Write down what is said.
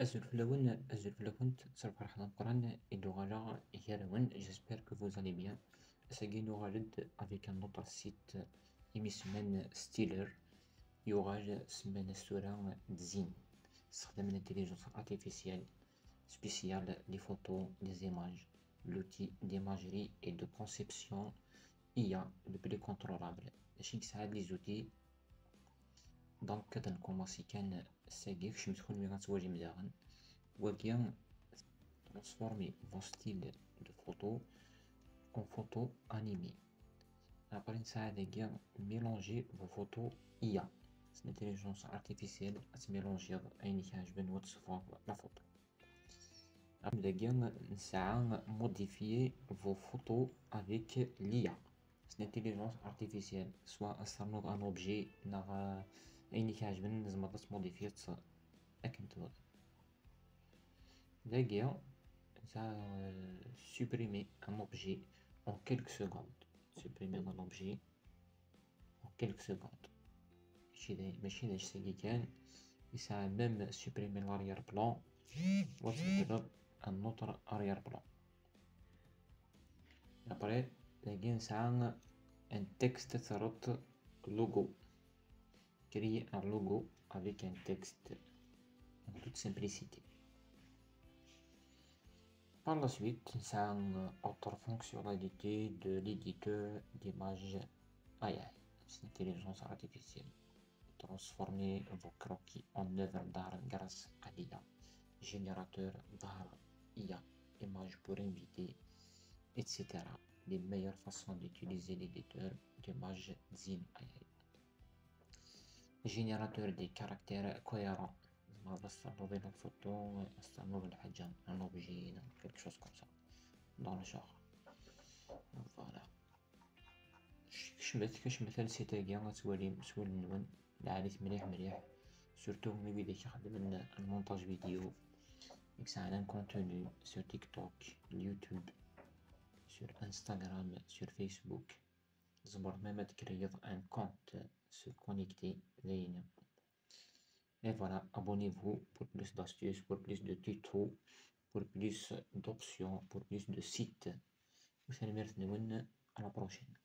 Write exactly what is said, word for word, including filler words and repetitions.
Azul fell-awen, azul fell-akent, s lferḥ d ameqqran i d-uɣaleɣ gar-awen. J'espère que vous allez bien. Ass-agi nuɣal-d avec un autre site imi semman Stiller, yuɣal semman-as tura Dzin. Ssexdamen l'intelligence artificielle spéciale, les photos, les images, l'outil d'imagerie et de conception I A le plus contrôlable. D acu i yesɛa les outils? Donc, ad nkumaṣi kan s-agi, kecmet kunwi ad twalim daɣen. Wagi, transformer vos styles de photo en photo animée. Après, nesɛa dagi mélanger vos photos I A. C'est l'intelligence artificielle, ad tmélangiḍ ayen i k-iɛejben u ad tessufɣeḍ la photo. Après, dagi, nesɛa modifier vos photos avec l'I A. C'est l'intelligence artificielle. Soit ad s-ternuḍ un objet, neɣ, euh, ayen i k-iɛejben, tzemreḍ ad tmodifyeḍ akken tebɣiḍ. Dagi, ça, euh, supprimer un objet en quelques secondes. Supprimer un objet en quelques secondes. Mačči d, mačči d acu-agi kan, yesɛa même supprimer l'arrière-plan, wa tbeddleḍ un autre arrière-plan. Après, dagi nesɛa un texte, ad terreḍ logo. Créer un logo avec un texte en toute simplicité. Par la suite, c'est une autre fonctionnalité de l'éditeur d'images A I, c'est l'intelligence artificielle. Transformer vos croquis en œuvres d'art grâce à l'I A, générateur d'art I A, images pour inviter, et cetera. Les meilleures façons d'utiliser l'éditeur d'images Dzin A I. Générateur des caractères cohérents. Tzemreḍ ad s-ternuḍ i la photo, ad s-ternuḍ lḥaǧa, un objet, quelque chose comme ça, dans le genre. Voilà. Kecmet, kecmet ar site-agi, ad twalim s wallen-nwen. Lɛali-t mliḥ, mliḥ. Surtout i wid i ixeddmen le montage vidéo, i yesɛan un contenu sur TikTok, YouTube, sur Instagram, sur Facebook. Tzemreḍ même ad tcréiḍ un compte, se connecter, d ayen. Et voilà, abonnez-vous pour plus d'astuces, pour plus de tutos, pour plus d'options, pour plus de sites. Tanemmirt-nwen, à la prochaine.